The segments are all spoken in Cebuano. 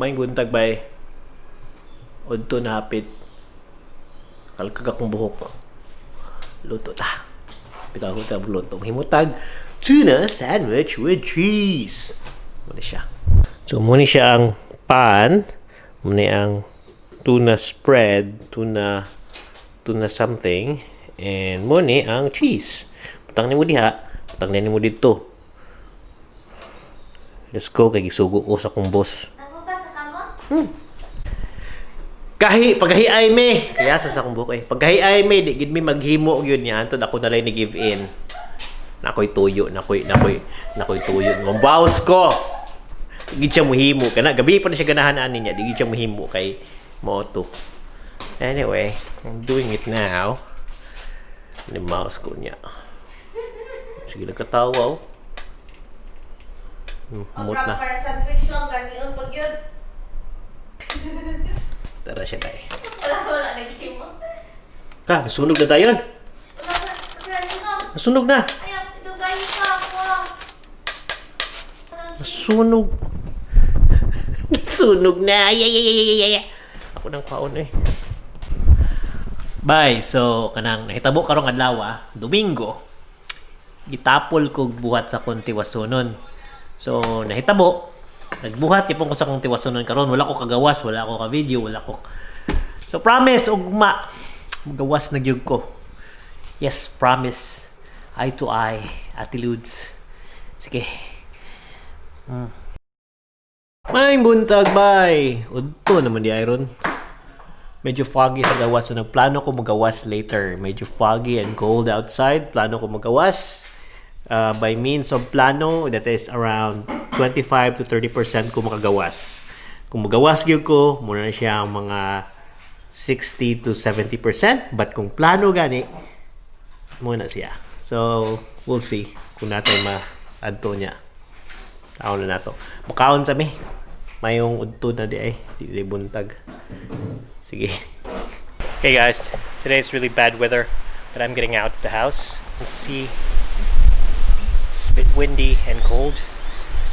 Maayong buntag, bay. Udto na hapit. Kalkag akong buhok. Luto ta. Bitaw ko ta luto. Himutag tuna sandwich with cheese. Muna siya. So muna siya ang pan. Muna ang tuna spread, tuna something, and muna ang cheese. Butang nimo diha, butang nimo dito. Let's go kay gisugo ko sa akong boss. Ako ka sa kamot? Kahi, pagkahi ay me. Kaya sa akong buhok eh. Pagkahi ay me, di gid mi maghimo gyud niya. Antod ako nalay ni give in. Nakoy tuyo, nakoy, nakoy, nakoy tuyo. Mambaos ko. Di gid siya muhimo kana. Gabi pa na siya ganahan ani niya. Di gid siya muhimo kay mo to. Anyway, I'm doing it now. Ni mouse ko niya. Sige lang katawa oh. Ang Mut na. para sandwich lang ganion pag yun. Tara siya dai. Wala wala naghimo. Ka, nasunog na tayo. Wala wala wala. Nasunog na. Ayaw, dugay pa ako. Nasunog. Nasunog na. Ay, ay, ay, ay, ay, ay, ay. Ako nang kwaon eh. Bye. So, kanang nahitabo karong adlaw, Domingo. Gitapol kog buhat sa akong tiwasonon. So, nahitabo. Nagbuhat ipon ko sa akong tiwasonon karon. Wala ko kagawas, wala ko ka-video, wala ko. So, promise ugma. Gawas na gyud ko. Yes, promise. Eye to eye. Ate Ludes. Sige. Maayong buntag, bye! Udto naman di Iron. Medyo foggy sa gawas. So, nagplano ko magawas later. Medyo foggy and cold outside. Plano ko magawas. By means of plano, that is around 25 to 30% ko makagawas. Kung magawas gyud ko, muna na siya ang mga 60 to 70%. But kung plano gani, muna siya. So, we'll see kung natin ma-adto niya. Taon na nato. Makaon sa mi. Mayong udto na di ay. Di di buntag. Sige. Hey guys, today is really bad weather, but I'm getting out of the house. You see, it's a bit windy and cold,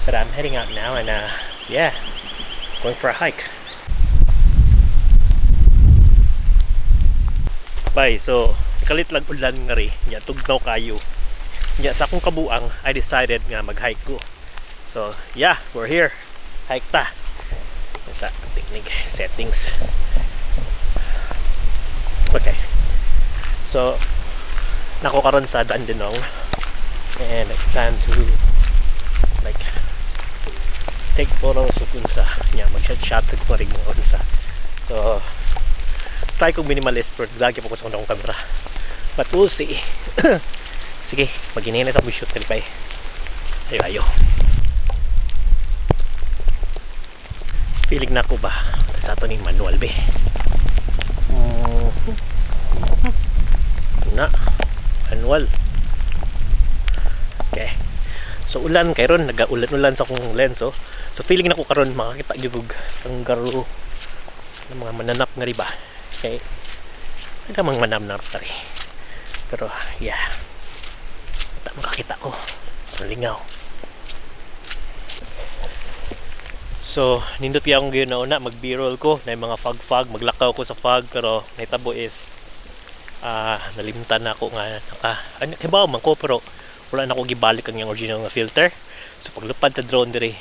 but I'm heading out now and yeah, going for a hike. Bye. So, kalit lang ulan nga ri. Nya tugnaw kayo. Nya sa akong kabuang, I decided nga mag-hike ko. So, yeah, we're here. Hike ta. Sa technique settings. Okay. So, nako karon sa Dandenong and I plan to like take photos of unsa nya mag-shot shot ko rin mga unsa. So, try kong minimalist pero lagi pa ko sa akong camera. But we'll see. Sige, maghinihina sa shoot kalipay. Ayo, ayo. Feeling na ko ba sa ato ni manual be. Na manual. Okay. So ulan kay ron, nagaulan-ulan sa akong lens oh. So feeling na ko karon makakita gyud og kangaroo ng mga mananap nga riba. Okay. Nagamang manamnap tari. Pero yeah. Ta makakita ko. Malingaw. So, nindot kaya akong gayon na una, mag B-roll ko, na yung mga fog-fog, maglakaw ko sa fog, pero nahitabo is, nalimtan na ako nga, naka, ano, kibaw man ko, pero wala na ako gibalik ang iyang original nga filter. So, paglupad ta drone diri,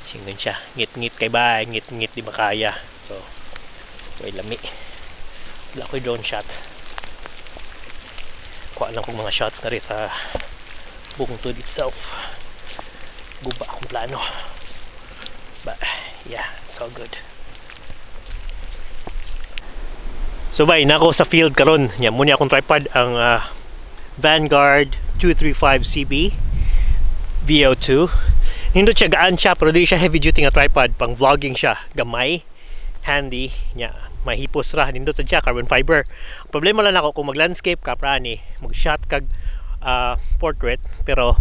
singon siya, ngit-ngit kay bay, ngit-ngit di makaya. So, way lami. Wala ko'y drone shot. Kuha lang kong mga shots nga rin sa bungtod itself. Guba akong plano. But yeah, it's all good. So bay, nako sa field karon. Nya mo ni akong tripod ang Vanguard 235 CB VO2. Nindot siya, gaan siya pero di siya heavy duty nga tripod, pang vlogging siya, gamay, handy nya mahipos ra, nindot sad siya, carbon fiber. Problema lang ako kung mag-landscape ka prani, mag-shot kag portrait pero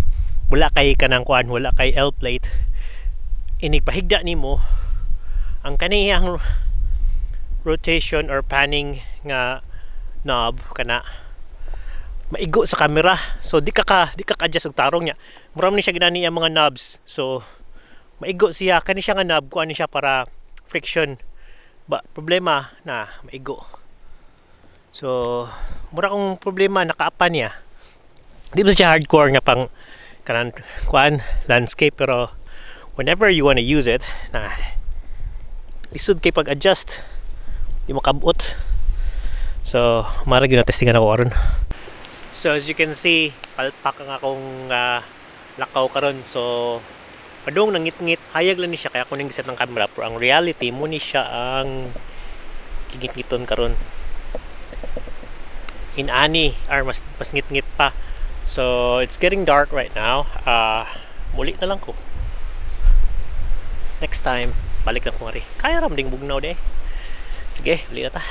wala kay kanang kuan, wala kay L plate. Inig pahigda nimo ang kaniyang rotation or panning nga knob kana maigo sa camera, so di ka ka-adjust og tarong niya. Mura man ni siya ginani ang mga knobs, so Maigo siya, kani siya nga knob, kuan ni siya para friction. Ba, problema na maigo. So, mura kong problema nakaapa niya. Di ba siya hardcore nga pang kanan kuan landscape, pero whenever you wanna use it na lisod kay pag-adjust, di mo kabot. So, mara gyud na testingan ako karon. So as you can see, palpak ang akong lakaw karon. So padung nangit-ngit, hayag lang ni siya kaya ako nang giset ng camera, pero ang reality mo ni siya ang gingit-ngiton karon. Inani or mas ngit-ngit pa. So it's getting dark right now. Muli na lang ko. Next time, balik lang ko ngari. Kaya ra man ding bugnaw de. Sige, uli na ta.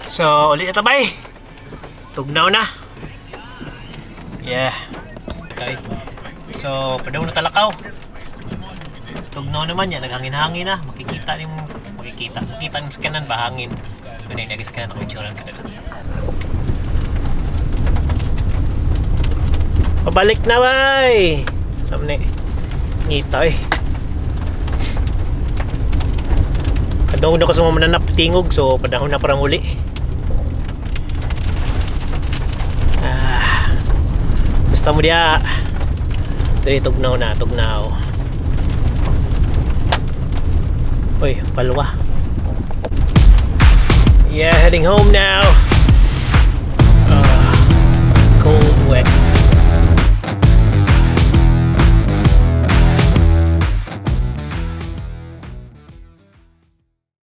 So, uli na ta, bay. Tugnaw na. Yeah. Okay. So, padung na talakaw. Tugnaw naman yan, naghangin-hangin na. Makikita ni mo, makikita. Makikita ni mo sa kanan ba hangin. Ano yung sa kanan ako itsura ka. Pabalik na, bay! Saan ni? Ngita eh. Kadong na ko sa mga mananap tingog, so panahon na parang uli. Ah, gusto mo diya. Dili tugnaw na, tugnaw. Uy, palwa. Yeah, heading home now. Cold, wet.